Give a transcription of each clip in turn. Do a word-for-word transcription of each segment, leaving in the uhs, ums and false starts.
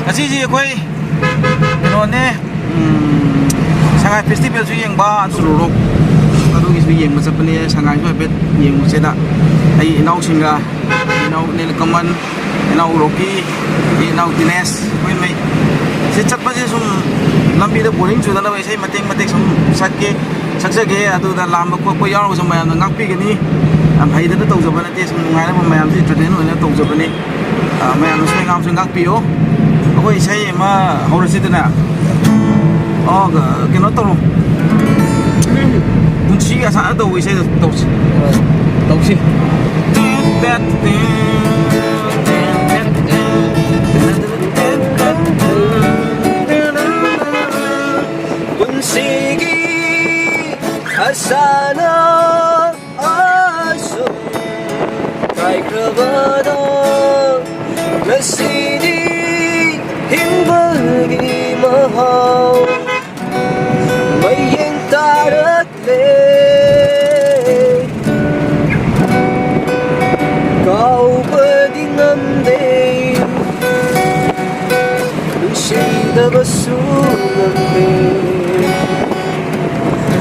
ꯉꯁꯤꯁꯤ ꯑꯩꯈꯣꯏ ꯀꯩꯅꯣꯅꯦ, ꯎꯝ, ꯁꯉꯥꯏ ꯐꯦꯁꯇꯤꯚꯦꯜꯁꯨ ꯌꯦꯡꯕ, ꯑꯗꯨ ꯔꯣꯛ ꯑꯗꯨꯒꯤꯁꯨ ꯌꯦꯡꯕ ꯆꯠꯄꯅꯦ꯫ ꯁꯉꯥꯏꯁꯨ ꯍꯥꯏꯐꯦꯠ ꯌꯦꯡꯉꯨꯁꯦꯅ ꯑꯩ ꯏꯅꯥꯎꯁꯤꯡꯒ, ꯏꯅꯥꯎ ꯅꯤꯂꯀꯃꯜ, ꯏꯅꯥꯎ ꯔꯣꯀꯤ, ꯏꯅꯥꯎ ꯗꯤꯅꯦꯁ, ꯑꯩꯈꯣꯏ ꯃꯩ ꯁꯤ ꯆꯠꯄꯁꯦ ꯁꯨꯝ ꯂꯝꯕꯤꯗ ꯕꯣꯔꯤꯡ ꯆꯨꯗꯅꯕ ꯏꯁꯩ ꯃꯇꯦꯛ ꯃꯇꯦꯛ ꯁꯨꯝ ꯁꯛꯀꯦ, ꯁꯛꯆꯒꯦ꯫ ꯑꯗꯨꯗ ꯂꯥꯝꯕ ꯈꯣꯠꯄ ꯌꯥꯎꯔꯒꯁꯨ ꯃꯌꯥꯝꯅ ꯉꯥꯛꯄꯤꯒꯅꯤ꯫ ꯌꯥꯝ ꯍꯩꯗꯅ ꯇꯧꯖꯕ ꯅꯠꯇꯦ, ꯁꯨꯝ ꯅꯨꯡꯉꯥꯏꯅꯕ ꯃꯌꯥꯝꯁꯤ entertain ꯑꯣꯏꯅ ꯇꯧꯖꯕꯅꯤ꯫ ꯑ, ꯃꯌꯥꯝꯅꯁꯨ ꯑꯉꯥꯡꯁꯨ ꯉꯥꯛꯄꯤꯌꯨ꯫ ꯑꯩꯈꯣꯏ ꯏꯁꯩ ꯑꯃ ꯍꯧꯔꯁꯤꯗꯅ꯫ ꯑꯣ, ꯀꯩꯅꯣ ꯇꯧꯔꯣ꯫ ꯄꯨꯟꯁꯤꯒꯤ ꯑꯁꯥꯅ ꯇꯧꯕ ꯏꯁꯩꯗꯣ ꯇꯧꯁꯤ꯫ ꯇꯧꯁꯤ꯫ ꯄꯨꯟꯁꯤꯒꯤ ꯑꯁꯥꯅ ꯑꯁꯨꯝ ꯀꯥꯏꯈ꯭ꯔꯕꯗꯣ, ꯉꯁꯤꯗꯤ ꯍꯤꯡꯕꯒꯤ ꯃꯍꯥꯎ ꯃꯌꯦꯡ ꯇꯥꯔꯛꯂꯦ꯫ ꯀꯥꯎꯕꯗꯤ ꯉꯝꯗꯦ, ꯅꯨꯡꯁꯤꯗꯕꯁꯨ ꯉꯝꯗꯦ꯫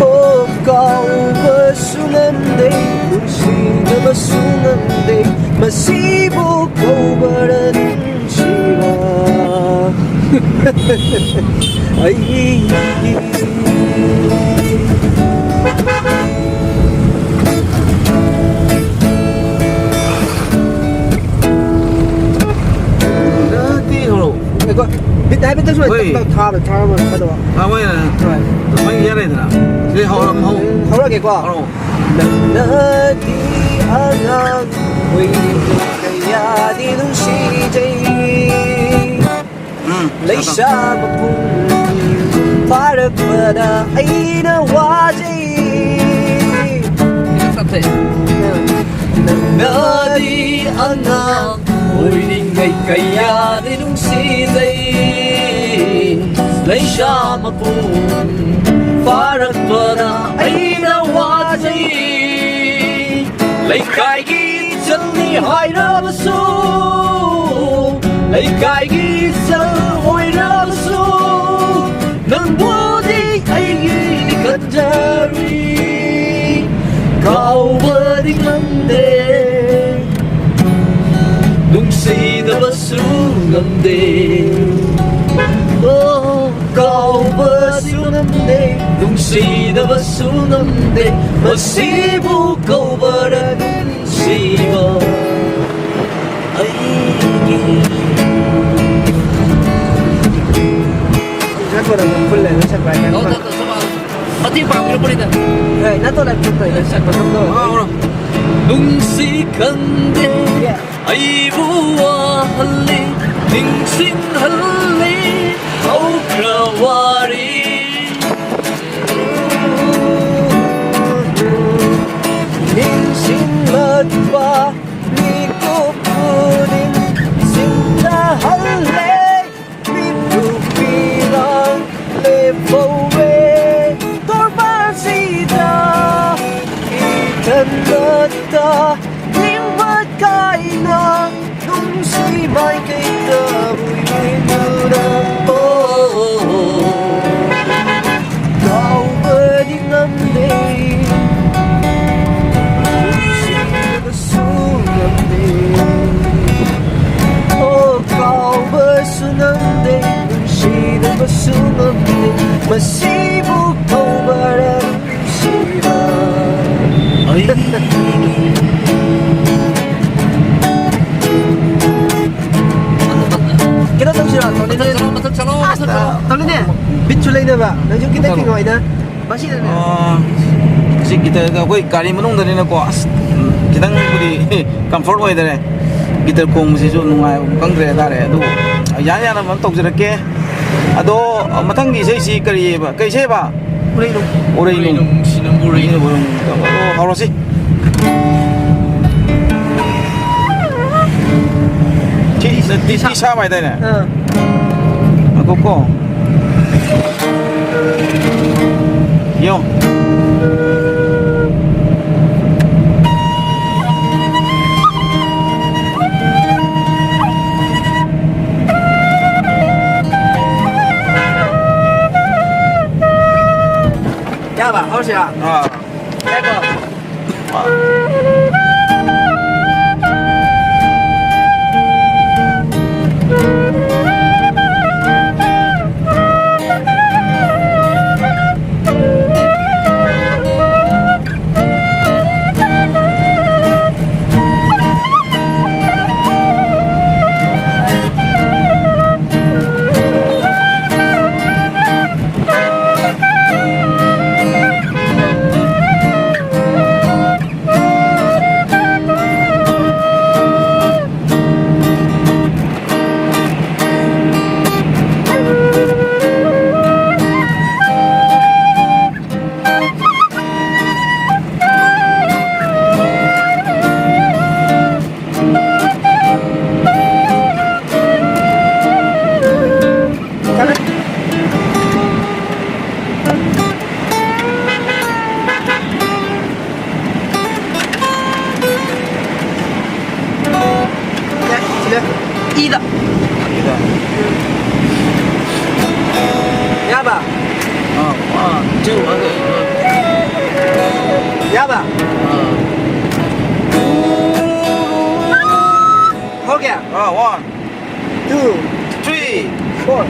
ꯑꯣ, ꯀꯥꯎꯕꯁꯨ ꯉꯝꯗꯦ, ꯅꯨꯡꯁꯤꯗꯕꯁꯨ ꯉꯝꯗꯦ, ꯃꯁꯤꯕꯨ ꯀꯧꯕꯔ ꯅꯨꯡꯁꯤꯕ? ꯑꯩꯒꯤ ꯅꯠꯇꯦ, ꯍꯧꯔꯛꯑꯣ꯫ ꯉꯥꯏꯈꯣ, ꯕꯤꯠ ꯍꯥꯏꯐꯦꯠꯇꯪ ꯁꯨꯃꯥꯏꯅ ꯍꯣꯏ꯫ ꯇꯞ ꯇꯞ ꯊꯥꯕ, ꯊꯥꯔꯝꯃꯒ ꯐꯗꯧꯕ꯫ ꯊꯥꯕ ꯌꯥꯔꯦ꯫ ꯍꯣꯏ꯫ ꯃꯩ ꯌꯥꯔꯦꯗꯅ꯫ ꯁꯤ ꯍꯧꯔꯝ-, ꯍꯧ-, ꯍꯧꯔꯛꯑꯒꯦꯀꯣ꯫ ꯍꯧꯔꯛꯑꯣ꯫ ꯅꯪꯅꯗꯤ ꯑꯉꯥꯡ ꯑꯣꯏꯔꯤꯉꯩ ꯀꯌꯥꯗꯤ ꯅꯨꯡꯁꯤꯖꯩ꯫ ꯎꯝ, ꯂꯩꯁꯥ ꯃꯄꯨꯡ ꯐꯥꯔꯛꯄꯗ ꯑꯩꯅ ꯋꯥꯖꯩ꯫ ꯈꯤꯇꯪ ꯇꯞꯊꯩ꯫ ꯅꯪꯅꯗꯤ ꯑꯉꯥꯡ ꯑꯣꯏꯔꯤꯉꯩ ꯀꯌꯥꯗꯤ ꯅꯨꯡꯁꯤꯖꯩ꯫ ꯂꯩꯁꯥ ꯃꯄꯨꯡ ꯐꯥꯔꯛꯄꯗ ꯑꯩꯅ ꯋꯥꯖꯩ꯫ ꯂꯩꯀꯥꯏꯒꯤ ꯏꯆꯜꯅꯤ ꯍꯥꯏꯔꯕꯁꯨ, ꯂꯩꯀꯥꯏꯒꯤ ꯏꯆꯜ ꯑꯣꯏꯔꯕꯁꯨ, ꯅꯪꯕꯨꯗꯤ ꯑꯩꯒꯤꯅꯤ ꯈꯟꯖꯔꯤ꯫ ꯀꯥꯎꯕꯗꯤ ꯉꯝꯗꯦ, ꯅꯨꯡꯁꯤꯗꯕꯁꯨ ꯉꯝꯗꯦ꯫ ꯑꯣ, ꯀꯥꯎꯕꯁꯨ ꯉꯝꯗꯦ, ꯅꯨꯡꯁꯤꯗꯕꯁꯨ ꯉꯝꯗꯦ, ꯃꯁꯤꯕꯨ ꯀꯧꯕꯔ ꯅꯨꯡꯁꯤꯕ? ꯑꯩꯒꯤ ꯃꯇꯦꯡ ꯄꯥꯡꯕꯤꯔꯛꯄꯅꯤꯗ꯫ ꯅꯨꯡꯁꯤ ꯈꯪꯗꯦ, ꯑꯩꯕꯨ ꯋꯥꯍꯜꯂꯤ, ꯅꯤꯡꯁꯤꯡꯍꯜꯂꯤ ꯍꯧꯈ꯭ꯔ ꯋꯥꯔꯤ꯫ ꯅꯤꯡꯁꯤꯡꯂꯛꯄ ꯃꯤꯀꯨꯞ ꯈꯨꯗꯤꯡ ꯁꯤꯡꯅꯍꯜꯂꯦ꯫ ꯃꯤꯠꯇꯨ ꯄꯤꯔꯥꯡ ꯂꯦꯞꯍꯧꯋꯦ ꯇꯣꯔꯕꯥꯟꯁꯤꯗ ꯏꯊꯟꯗꯇ ꯅꯤꯡꯕ ꯀꯥꯏꯅ ꯅꯨꯡꯁꯤ ꯃꯥꯏꯀꯩꯗ ꯎꯏꯗꯨꯅ꯫ ꯑꯣ, ꯀꯥꯎꯕꯗꯤ ꯉꯝꯗꯦ, ꯅꯨꯡꯁꯤꯕꯁꯨ ꯉꯝꯗꯦ꯫ ꯑꯣ, ꯀꯥꯎꯕꯁꯨ ꯉꯝꯗꯦ, ꯅꯨꯡꯁꯤꯗꯕꯁꯨ ꯉꯝꯗꯦ, ꯃꯁꯤꯕꯨ ꯀꯧꯕꯔ ꯅꯨꯡꯁꯤꯕ? ꯑꯩꯒꯤ ꯀꯩꯅꯣ ꯇꯧꯁꯤꯔꯣ, ꯇꯣꯅꯤꯅꯦ? ꯃꯊꯛ ꯆꯠꯂꯣ, ꯃꯊꯛ ꯆꯠꯂꯣ, ꯃꯊꯛ ꯆꯠꯂꯣ꯫ ꯇꯣꯅꯤꯅꯦ, ꯕꯤꯠꯁꯨ ꯂꯩꯅꯕ, ꯅꯪꯁꯨ ꯈꯤꯇꯪ ꯆꯠꯂꯣ꯫ ꯊꯤꯡꯉꯣ ꯑꯩꯅ꯫ ꯃꯁꯤꯗꯅꯦ꯫ ꯑꯣ, ꯁꯤ ꯒꯤꯇꯔꯗ ꯑꯩꯈꯣꯏ ꯒꯥꯔꯤ ꯃꯅꯨꯡꯗꯅꯤꯅꯀꯣ, ꯑꯁ, ꯈꯤꯇꯪꯕꯨꯗꯤ ꯀꯝꯐꯣꯔꯠ ꯑꯣꯏꯗꯔꯦ꯫ ꯒꯤꯇꯔ ꯈꯣꯡꯕꯁꯤꯁꯨ ꯅꯨꯡꯉꯥꯏꯕ ꯈꯪꯗ꯭ꯔꯦ ꯍꯥꯏꯇꯥꯔꯦ꯫ ꯑꯗꯨꯕꯨ ꯌꯥꯅ ꯌꯥꯅꯕ ꯑꯃ ꯇꯧꯖꯔꯛꯀꯦ꯫ ꯑꯗꯣ, ꯃꯊꯪꯒꯤ ꯏꯁꯩꯁꯤ ꯀꯔꯤꯑꯕ? ꯀꯩ ꯏꯁꯩꯕ? ꯎꯔꯩꯅꯨꯡ꯫ ꯎꯔꯩꯅꯨꯡ꯫ ꯎꯔꯩꯅꯨꯡ, ꯁꯤꯅ ꯎꯔꯩꯅꯨꯡ꯫ ꯎꯔꯩꯅꯨꯡ꯫ ꯑꯣ, ꯍꯧꯔꯁꯤ꯫ ꯁꯤ, ꯁꯤ, ꯁꯤ ꯁꯥꯕ ꯍꯥꯏꯗꯥꯏꯅꯦ? ꯑꯥ꯫ ꯉꯥꯏꯈꯣꯀꯣ꯫ ꯌꯦꯡꯉꯣ꯫ ꯁꯤꯔꯥ? ꯑꯥ꯫ ꯉꯥꯏꯈꯣ꯫ ꯁꯤꯗ ꯏꯗ꯫ ꯏꯗ꯫ ꯌꯥꯕ? ꯑꯥ, one, two, okay. ꯌꯥꯕ? ꯑꯥ꯫ ꯍꯧꯔꯒꯦ? ꯑꯥ, one, two, three, four.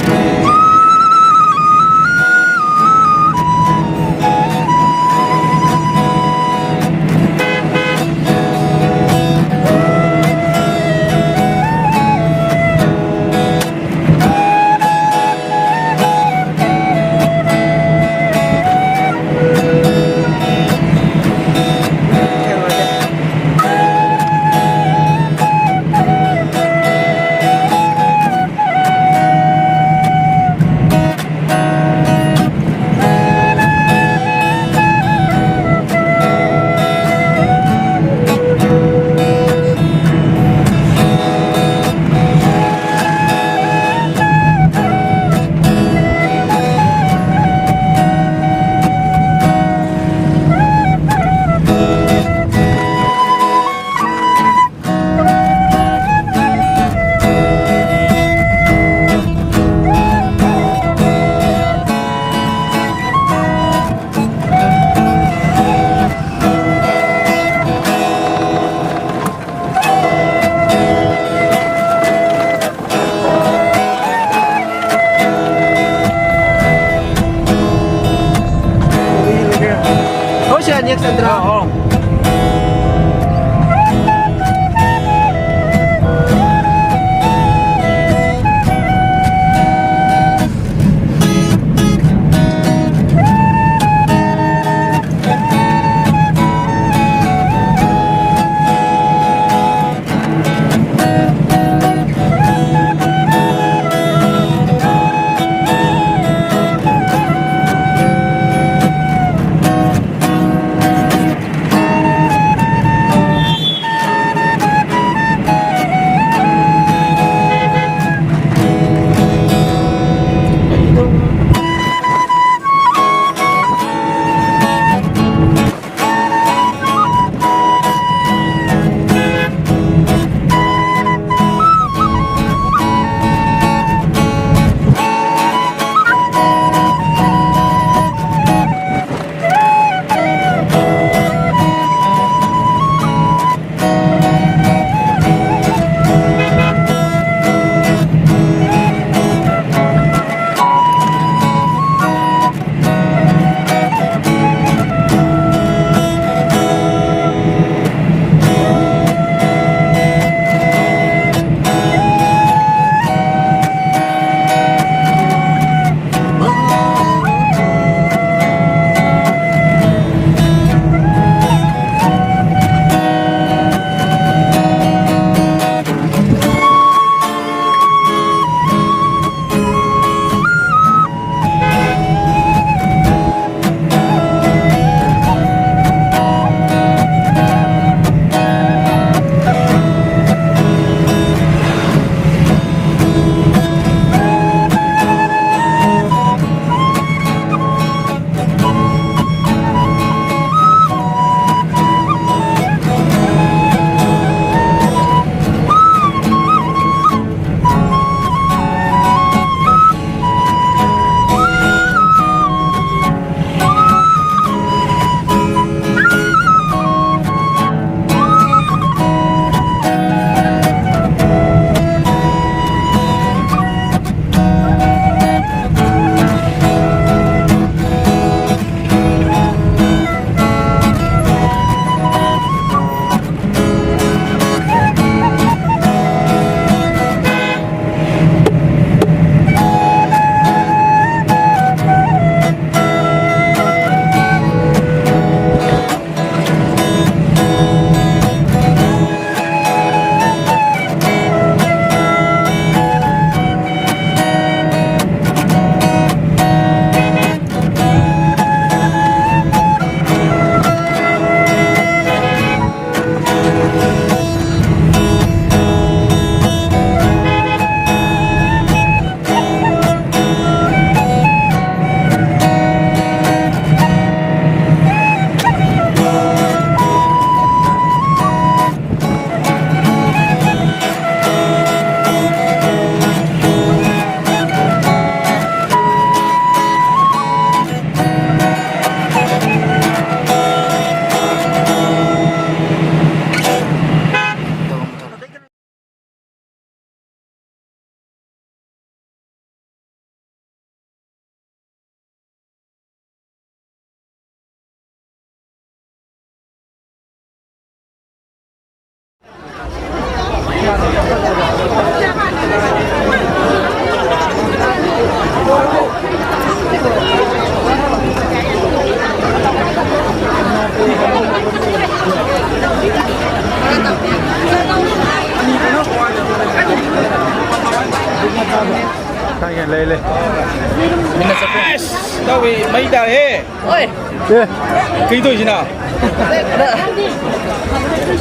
ꯂꯩ, ꯂꯩ꯫ ꯃꯤꯅ ꯆꯠꯄ꯫ ꯑꯁ, ꯇꯧꯏ, ꯃꯩ ꯇꯥꯔꯦꯍꯦ꯫ ꯑꯣꯏ꯫ ꯑꯦ꯫ ꯀꯩ ꯇꯧꯔꯤꯁꯤꯅ?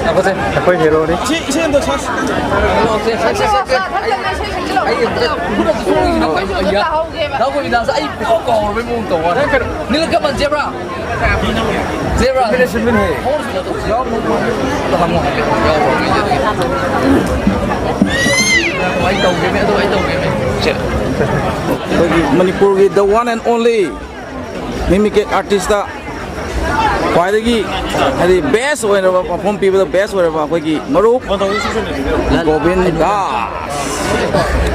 ꯉꯥꯏꯈꯣꯁꯦ꯫ ꯑꯩꯈꯣꯏ ꯍꯦꯔꯣꯅꯤ꯫ ꯁꯤ ꯏꯁꯩ ꯑꯝꯇ ꯁꯛ-, ꯁꯛ-, ꯁꯛ-, ꯁꯛ-, ꯁꯛ-, ꯑꯩ ꯑꯝꯇ ꯈꯨꯠ ꯑꯝꯇ ꯁꯣꯛꯏꯁꯤꯅ ꯀꯩꯅꯣ? ꯑꯩ ꯌꯥ-, ꯅꯥꯎꯕꯣꯏ ꯕꯤꯗꯥꯁ ꯑꯩ ꯄꯨꯡꯀꯥꯎ ꯀꯥꯎꯔꯕꯩ ꯃꯑꯣꯡ ꯇꯧꯕ ꯋꯥꯅꯤ꯫ ꯅꯤꯜꯀꯃꯜ ꯖꯦꯕ꯭ꯔꯥ꯫ ꯖꯦꯕ꯭ꯔꯥ꯫ ꯁꯤꯟꯕꯅꯦ, ꯁꯤꯟꯕꯅꯦ꯫ ꯍꯪꯉꯣ ꯍꯥꯏꯐꯦꯠ꯫ ꯌꯥꯎꯕ꯭ꯔꯥ? ꯑꯩ ꯇꯧꯒꯦꯃꯦ, ꯑꯗꯨ ꯑꯩ ꯇꯧꯒꯦꯃꯦ꯫ ꯁꯦ꯫ ꯑꯩꯈꯣꯏꯒꯤ ꯃꯅꯤꯄꯨꯔꯒꯤ the one and only mimic artist ꯈ꯭ꯋꯥꯏꯗꯒꯤ, ꯍꯥꯏꯗꯤ, best ꯑꯣꯏꯔꯕ, perform ꯄꯤꯕꯗ best ꯑꯣꯏꯔꯕ ꯑꯩꯈꯣꯏꯒꯤ ꯃꯔꯨꯞ ꯒꯣꯕꯤꯟ ꯗꯥꯁ꯫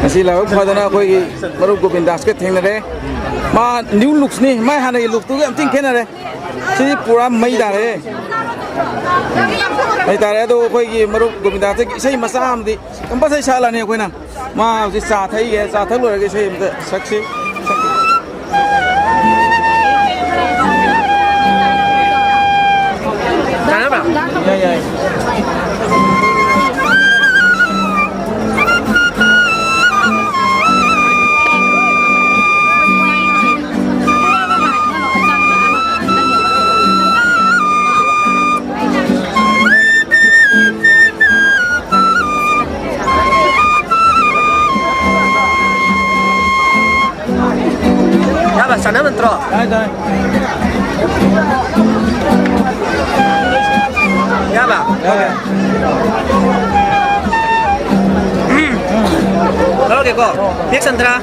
ꯉꯁꯤ ꯂꯥꯏꯕꯛ ꯐꯗꯅ ꯑꯩꯈꯣꯏꯒꯤ ꯃꯔꯨꯞ ꯒꯣꯕꯤꯟ ꯗꯥꯁꯀ ꯊꯦꯡꯅꯔꯦ꯫ ꯃꯥ new looks ꯅꯤ, ꯃꯥꯏ ꯍꯥꯟꯅꯒꯤ look ꯇꯨꯒ ꯌꯥꯝ ꯊꯤꯅ ꯈꯦꯠꯅꯔꯦ꯫ ꯁꯤꯗꯤ ꯄꯨꯔꯥ ꯃꯩ ꯇꯥꯔꯦ꯫ ꯃꯩ ꯇꯥꯔꯦ꯫ ꯑꯗꯣ ꯑꯩꯈꯣꯏꯒꯤ ꯃꯔꯨꯞ ꯒꯣꯕꯤꯟꯗꯥꯁꯇꯒꯤ ꯏꯁꯩ ꯃꯆꯥ ꯑꯃꯗꯤ compulsory ꯁꯛꯍꯜꯂꯅꯤ ꯑꯩꯈꯣꯏꯅ꯫ ꯃꯥ ꯍꯧꯖꯤꯛ ꯆꯥ ꯊꯛꯏꯒꯦ, ꯆꯥ ꯊꯛ ꯂꯣꯏꯔꯒ ꯏꯁꯩ ꯑꯃꯇ ꯁꯛꯁꯤ꯫ ꯌꯥꯅꯕ꯭ꯔꯥ? ꯌꯥꯏ, ꯌꯥꯏ꯫ ꯌꯥꯕ, ꯆꯥꯟꯅꯕ ꯅꯠꯇ꯭ꯔꯣ? ꯇꯥꯏ, ꯇꯥꯏ꯫ ꯌꯥꯕ? ꯌꯥꯏ꯫ ꯂꯧꯔꯒꯦꯀꯣ꯫ Next ꯁꯟꯇ꯭ꯔꯥ꯫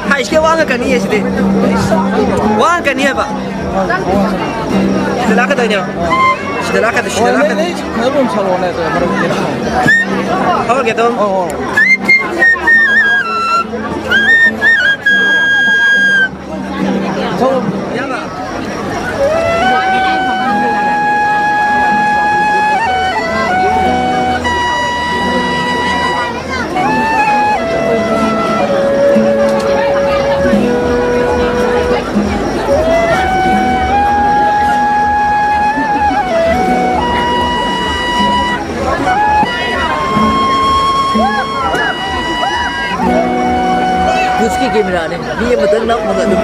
ꯍꯥꯏꯁꯀꯦ ꯋꯥ ꯉꯥꯡꯉꯛꯀꯅꯤꯌꯦ ꯁꯤꯗꯤ꯫ ꯋꯥ ꯉꯥꯡꯉꯛꯀꯅꯤ ꯍꯥꯏꯕ꯫ ꯁꯤꯗ ꯂꯥꯛꯀꯗꯣꯏꯅꯦꯕ꯫ ꯁꯤꯗ ꯂꯥꯛꯀꯗꯣꯏ, ꯁꯤꯗ ꯍꯣꯏ, ꯂꯥꯛꯀꯗꯣꯏ꯫ ꯅꯣꯏ ꯈꯔ ꯑꯗꯨꯝ ꯁꯥꯔꯛꯑꯣꯅꯦ, ꯑꯗꯣ ꯃꯔꯛ ꯃꯔꯛꯇ꯫ ꯊꯣꯛꯂꯛꯀꯦ ꯑꯗꯨꯝ꯫ ꯑꯣ, ꯑꯣ꯫ ꯊꯣꯛꯂꯛꯑꯣ꯫ ꯀꯨꯁꯀꯤ ꯀꯦꯃꯦꯔꯥꯅꯦ꯫ ꯃꯤ ꯑꯃꯇꯪ ꯅꯝꯃꯒ ꯑꯗꯨꯝ꯫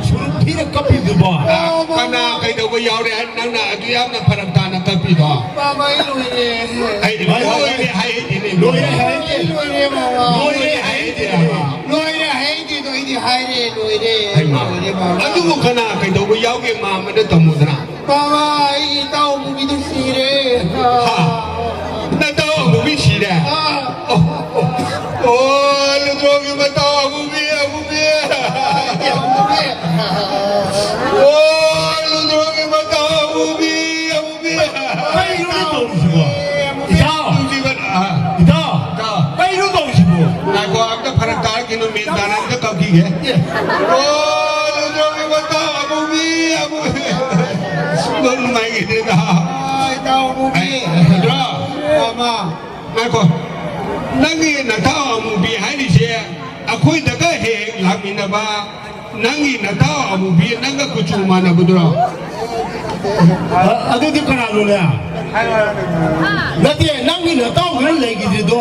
ꯁꯨꯔꯨꯡ ꯊꯤꯅ ꯀꯞꯄꯤꯗꯨꯕꯣ? ꯀꯅꯥ ꯀꯩꯗꯧꯕ ꯌꯥꯎꯔꯦ ꯍꯥꯏ? ꯅꯪꯅ ꯑꯗꯨ ꯌꯥꯝꯅ ꯐꯔꯛ ꯇꯥꯅ ꯀꯞꯄꯤꯗꯣ? ꯃꯥꯃ, ꯑꯩ ꯂꯣꯏꯔꯦ꯫ ꯑꯩ ꯂꯣꯏꯔꯦ ꯍꯥꯏꯗꯤꯅꯦ꯫ ꯂꯣꯏꯔꯦ ꯍꯥꯏꯗꯤ꯫ ꯑꯩ ꯂꯣꯏꯔꯦ, ꯃꯥꯃ꯫ ꯂꯣꯏꯔꯦ ꯍꯥꯏꯗꯤ꯫ ꯑꯗꯨꯕꯨ ꯀꯅꯥ ꯀꯩꯗꯧꯕ ꯌꯥꯎꯒꯦ, ꯃꯥꯝꯃꯗ ꯇꯝꯃꯨꯗꯅ꯫ ꯃꯥꯃ, ꯑꯩꯒꯤ ꯏꯇꯥꯎ ꯑꯃꯨꯕꯤꯗꯨ ꯁꯤꯔꯦ꯫ ꯍꯥ? ꯅꯇꯥꯎ ꯑꯃꯨꯕꯤ ꯁꯤꯔꯦ? ꯑꯥ꯫ ꯑꯣ, ꯑꯣ, ꯑꯣ, ꯂꯨꯗ꯭ꯔꯣꯒꯤ ꯃꯇꯥꯎ ꯑꯃꯨꯕꯤ, ꯑꯃꯨꯕꯤ꯫ ꯑꯃꯨꯕꯤ꯫ ꯑꯣ, ꯂꯨꯗ꯭ꯔꯣꯒꯤ ꯃꯇꯥꯎ ꯑꯃꯨꯕꯤ, ꯑꯃꯨꯕꯤ꯫ ꯀꯩꯅꯣꯅꯦ ꯇꯧꯔꯤꯁꯤꯕꯣ? ꯏꯇꯥꯎ! ꯅꯨꯡꯁꯤꯕ-, ꯑꯥ꯫ ꯏꯇꯥꯎ! ꯏꯇꯥꯎ! ꯀꯩꯅꯣ ꯇꯧꯔꯤꯁꯤꯕꯣ? ꯉꯥꯏꯈꯣ, ꯑꯝꯇ ꯐꯔꯛ ꯇꯥꯔꯦ, ꯀꯩꯅꯣ ꯃꯦꯟ ꯇꯥꯅ ꯑꯝꯇ ꯀꯛꯈꯤꯒꯦ꯫ ꯑꯦ꯫ ꯑꯣ, ꯂꯨꯗ꯭ꯔꯣꯒꯤ ꯃꯇꯥꯎ ꯑꯃꯨꯕꯤ, ꯑꯃꯨꯕꯤ꯫ ꯁꯨꯡꯅꯨꯡ ꯅꯨꯡꯉꯥꯏꯈꯤꯗꯦꯗ꯫ ꯑꯥ, ꯏꯇꯥꯎ ꯑꯃꯨꯕꯤ꯫ ꯑꯩ, ꯏꯇꯥꯎ꯫ ꯃꯥꯃ꯫ ꯉꯥꯏꯈꯣ꯫ ꯅꯪꯒꯤ ꯅꯇꯥꯎ ꯑꯃꯨꯕꯤ ꯍꯥꯏꯔꯤꯁꯦ ꯑꯩꯈꯣꯏꯗꯒ ꯍꯦꯛ ꯍꯦꯛ ꯂꯥꯛꯃꯤꯟꯅꯕ ꯅꯪꯒꯤ ꯅꯇꯥꯎ ꯑꯃꯨꯕꯤ, ꯅꯪꯒ ꯀꯨꯆꯨ ꯃꯥꯟꯅꯕꯗꯨꯔꯣ? ꯑ-, ꯑꯗꯨꯗꯤ ꯀꯅꯥꯅꯣꯅꯦ? ꯅꯠꯇꯦ, ꯅꯪꯒꯤ ꯅꯇꯥꯎꯗꯨꯅ ꯂꯩꯈꯤꯗ꯭ꯔꯤꯗꯣ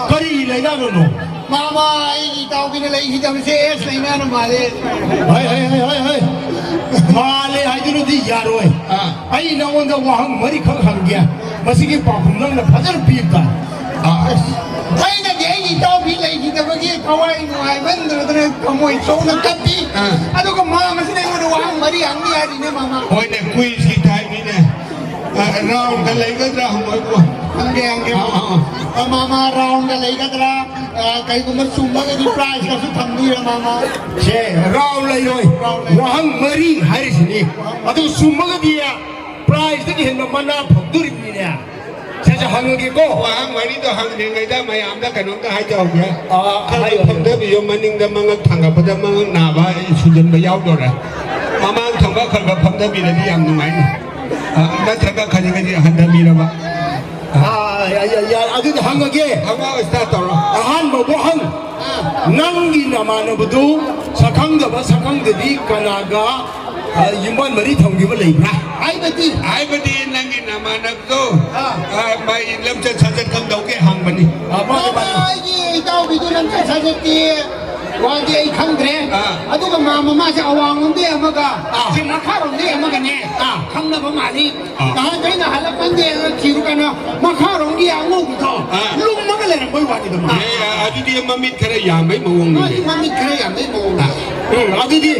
ꯀꯔꯤ ꯂꯩꯅꯥꯅꯣ? ꯃꯥꯃ, ꯑꯩꯒꯤ ꯏꯇꯥꯎꯕꯤꯅ ꯂꯩꯈꯤꯗꯕꯁꯦ ꯑꯦꯁ ꯂꯩꯅꯥꯅ ꯃꯥꯜꯂꯦ꯫ ꯍꯩ, ꯍꯩ, ꯍꯩ, ꯍꯩ, ꯍꯩ꯫ ꯃꯥꯜꯂꯦ ꯍꯥꯏꯗꯨꯅꯗꯤ ꯌꯥꯔꯣꯏ꯫ ꯑꯥ꯫ ꯑꯩ ꯅꯉꯣꯟꯗ ꯋꯥꯍꯪ ꯃꯔꯤꯈꯛ ꯍꯪꯒꯦ, ꯃꯁꯤꯒꯤ ꯄꯥꯎꯈꯨꯝ ꯅꯪꯅ ꯐꯖꯅ ꯄꯤꯕ ꯇꯥꯏ꯫ ꯑꯥ꯫ ꯑꯩꯅꯗꯤ ꯑꯩꯒꯤ ꯏꯇꯥꯎꯕꯤ ꯂꯩꯈꯤꯗꯕꯒꯤ ꯊꯋꯥꯏ ꯅꯨꯡꯉꯥꯏꯃꯟꯗꯗꯅ ꯊꯃꯣꯏ ꯁꯣꯛꯅ ꯀꯞꯄꯤ꯫ ꯑꯥ꯫ ꯑꯗꯨꯒ ꯃꯥꯃꯁꯤꯅ ꯑꯩꯉꯣꯟꯗ ꯋꯥꯍꯪ ꯃꯔꯤ ꯍꯪꯅꯤ ꯍꯥꯏꯔꯤꯅꯦ, ꯃꯥꯃ꯫ ꯍꯣꯏꯅꯦ, ꯀꯨꯏꯁꯀꯤ ꯇꯥꯏꯞꯅꯤꯅꯦ꯫ ꯑꯥ, ꯔꯥꯎꯟꯗ ꯂꯩꯒꯗ꯭ꯔꯥ ꯍꯪꯉꯣꯏꯕꯨ꯫ ꯍꯪꯒꯦ, ꯍꯪꯒꯦ꯫ ꯑꯥ, ꯑꯥ, ꯑꯥ꯫ ꯑꯥ, ꯃꯥꯃ, ꯔꯥꯎꯟꯗ ꯂꯩꯒꯗ꯭ꯔꯥ? ꯑꯥ, ꯀꯩꯒꯨꯝꯕ ꯆꯨꯝꯃꯒꯗꯤ ꯄ꯭ꯔꯥꯏꯖꯀꯁꯨ ꯊꯝꯕꯤꯔ, ꯃꯥꯃ꯫ ꯁꯦ, ꯔꯥꯎꯟ ꯂꯩꯔꯣꯏ꯫ ꯔꯥꯎꯟ ꯂꯩꯔꯣꯏ꯫ ꯋꯥꯍꯪ ꯃꯔꯤ ꯍꯥꯏꯔꯤꯁꯤꯅꯤ꯫ ꯑꯗꯨ ꯆꯨꯝꯃꯒꯗꯤ ꯄ꯭ꯔꯥꯏꯖꯇꯒꯤ ꯍꯦꯟꯕ ꯃꯅꯥ ꯐꯪꯗꯣꯔꯤꯕꯅꯤꯅꯦ꯫ ꯁꯦ, ꯁꯦ, ꯍꯪꯉꯒꯦꯀꯣ꯫ ꯋꯥꯍꯪ ꯃꯔꯤꯗꯣ ꯍꯪꯗ꯭ꯔꯤꯉꯩꯗ ꯃꯌꯥꯝꯗ ꯀꯩꯅꯣꯝꯇ ꯍꯥꯏꯖꯍꯧꯒꯦ꯫ ꯑꯥ, ꯈꯔ ꯍꯥꯏꯌꯨ, ꯍꯥꯏꯌꯨ꯫ ꯐꯝꯊꯕꯤꯌꯨ, ꯃꯅꯤꯡꯗ ꯃꯉꯛ ꯊꯥꯡꯒꯠꯄꯗ ꯃꯉꯛ ꯅꯥꯕ ꯁꯨꯖꯟꯕ ꯌꯥꯎꯗꯣꯔꯦ꯫ ꯃꯃꯥꯡ ꯊꯪꯕ ꯈꯔ ꯈꯔ ꯐꯝꯊꯕꯤꯔꯗꯤ ꯌꯥꯝ ꯅꯨꯡꯉꯥꯏꯅꯤ꯫ ꯑꯥ, ꯅꯠꯇ꯭ꯔꯒ ꯈꯖꯤꯛ ꯈꯖꯤꯛ ꯍꯟꯊꯕꯤꯔꯕ꯫ ꯑꯥ, ꯌꯥꯏ, ꯌꯥꯏ, ꯌꯥꯏ꯫ ꯑꯗꯨꯗꯤ ꯍꯪꯉꯒꯦ꯫ ꯍꯪꯉꯣ, start ꯇꯧꯔꯣ꯫ ꯑꯍꯥꯟꯕ ꯋꯥꯍꯪ꯫ ꯅꯪꯒꯤ ꯅꯃꯥꯟꯅꯕꯗꯨ ꯁꯛꯈꯪꯗꯕ ꯁꯛꯈꯪꯗꯕꯤ ꯀꯅꯥꯒ, ꯑ, ꯌꯨꯝꯕꯥꯟ ꯃꯔꯤ ꯊꯝꯈꯤꯕ ꯂꯩꯕ꯭ꯔꯥ? ꯍꯥꯏꯕꯗꯤ? ꯍꯥꯏꯕꯗꯤ ꯅꯪꯒꯤ ꯅꯃꯥꯟꯅꯕꯗꯣ, ꯑꯥ꯫ ꯑ, ꯃꯥꯒꯤ ꯂꯝꯆꯠ ꯁꯥꯖꯠ ꯈꯪꯗꯧꯒꯦ ꯍꯪꯕꯅꯤ꯫ ꯑ, ꯃꯥꯅꯦ, ꯃꯥꯅꯦ꯫ ꯑꯩꯒꯤ ꯏꯇꯥꯎꯕꯤꯗꯨ ꯂꯝꯆꯠ ꯁꯥꯖꯠꯇꯤ ꯋꯥꯗꯤ ꯑꯩ ꯈꯪꯗ꯭ꯔꯦ꯫ ꯑꯥ꯫ ꯑꯗꯨꯒ ꯃꯥ ꯃꯃꯥꯁꯦ ꯑꯋꯥꯡꯂꯣꯝꯗꯒꯤ ꯑꯃꯒ, ꯑꯥ꯫ ꯁꯤ ꯃꯈꯥꯔꯣꯝꯗꯒꯤ ꯑꯃꯒꯅꯦ, ꯑꯥ꯫ ꯈꯪꯅꯕ ꯃꯥꯜꯂꯤ꯫ ꯑꯥ꯫ ꯅꯍꯥꯟ ꯑꯩꯅ ꯍꯜꯂꯛꯄꯗ ꯊꯤꯔꯨꯀꯥꯟꯗ ꯃꯈꯥꯔꯣꯝꯒꯤ ꯑꯉꯧꯕꯗꯣ ꯑꯥ꯫ ꯂꯨꯝꯃꯒ ꯂꯩꯔꯝꯕꯩ ꯋꯥꯅꯤꯗ ꯃꯥ꯫ ꯑꯦ, ꯑꯗꯨꯗꯤ ꯃꯃꯤꯠ ꯈꯔ ꯌꯥꯝꯕꯩ ꯃꯑꯣꯡꯅꯤꯅꯦ꯫ ꯃꯥꯒꯤ ꯃꯃꯤꯠ ꯈꯔ ꯌꯥꯝꯕꯩ ꯃꯑꯣꯡꯅꯤ꯫ ꯑꯥ꯫ ꯎꯝ, ꯑꯗꯨꯗꯤ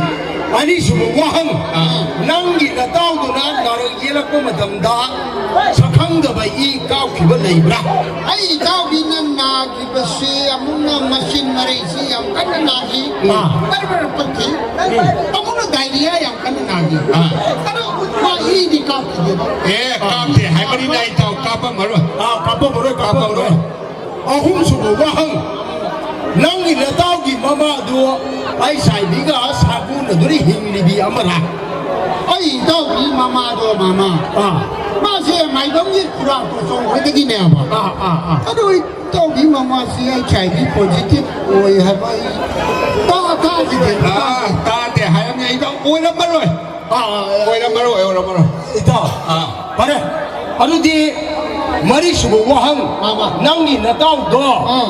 ꯑꯅꯤꯁꯨꯕ ꯋꯥꯍꯪ, ꯑꯥ꯫ ꯅꯪꯒꯤ ꯅꯇꯥꯎꯗꯨꯅ ꯅꯥꯔꯛ ꯌꯦꯛꯂꯛꯄ ꯃꯇꯝꯗ ꯁꯛꯈꯪꯗꯕ ꯏ ꯀꯥꯞꯈꯤꯕ ꯂꯩꯕ꯭ꯔꯥ? ꯑꯩ ꯏꯇꯥꯎꯕꯤꯅ ꯅꯥꯈꯤꯕꯁꯤ ꯑꯃꯨꯛꯅ ꯃꯆꯤꯟ ꯃꯔꯩꯁꯤ ꯌꯥꯝ ꯀꯟꯅ ꯅꯥꯈꯤ꯫ ꯑꯥ꯫ ꯕꯔ ꯕꯔ ꯄꯠꯈꯤ꯫ ꯎꯝ꯫ ꯑꯃꯨꯛꯅ ꯗꯥꯏꯔꯤꯌꯥ ꯌꯥꯝ ꯀꯟꯅ ꯅꯥꯈꯤ꯫ ꯑꯥ꯫ ꯑꯗꯣ ꯃꯥ ꯏꯗꯤ ꯀꯥꯞꯈꯤꯗꯦ꯫ ꯑꯦ, ꯀꯥꯞꯇꯦ ꯍꯥꯏꯕꯅꯤꯅ ꯏꯇꯥꯎ, ꯀꯥꯞꯄꯝꯃꯔꯣꯏ꯫ ꯑꯥ, ꯀꯥꯞꯄꯝꯃꯔꯣꯏ, ꯀꯥꯞꯄꯝꯃꯔꯣꯏ꯫ ꯀꯥꯞꯄꯝꯃꯔꯣꯏ꯫ ꯑꯍꯨꯝꯁꯨꯕ ꯋꯥꯍꯪ, ꯅꯪꯒꯤ ꯅꯇꯥꯎꯒꯤ ꯃꯃꯥꯗꯨ ꯑꯩꯠꯆ ꯑꯥꯏ ꯚꯤꯒ ꯁꯥꯒꯣꯟꯅꯗꯨꯅ ꯍꯤꯡꯂꯤꯕꯤ ꯑꯃꯔꯥ? ꯑꯩ ꯏꯇꯥꯎꯒꯤ ꯃꯃꯥꯗꯣ, ꯃꯃꯥ꯫ ꯑꯥ꯫ ꯃꯥꯁꯦ ꯃꯥꯏꯕꯝꯒꯤ ꯈꯨꯔꯥꯛꯇꯣ ꯆꯣꯡꯕꯗꯒꯤꯅꯦꯕ꯫ ꯑꯥ, ꯑꯥ, ꯑꯥ꯫ ꯑꯗꯨ ꯏꯇꯥꯎꯒꯤ ꯃꯃꯥꯁꯤ ꯑꯩꯠꯆ ꯑꯥꯏ ꯚꯤ positive ꯑꯣꯏ ꯍꯥꯏꯕ ꯑꯩ ꯇꯥ-, ꯇꯥꯈꯤꯗꯦ꯫ ꯑꯥ, ꯇꯥꯗꯦ ꯍꯥꯏꯔꯝꯃꯦ꯫ ꯏꯇꯥꯎ, ꯑꯣꯏꯔꯝꯃꯔꯣꯏ꯫ ꯑꯥ, ꯑꯣꯏꯔꯝꯃꯔꯣꯏ, ꯑꯣꯏꯔꯝꯃꯔꯣꯏ꯫ ꯏꯇꯥꯎ꯫ ꯑꯥ꯫ ꯐꯔꯦ꯫ ꯑꯗꯨꯗꯤ ꯃꯔꯤꯁꯨꯕ ꯋꯥꯍꯪ꯫ ꯑꯥ, ꯑꯥ꯫ ꯅꯪꯒꯤ ꯅꯇꯥꯎꯗꯣ ꯑꯥ꯫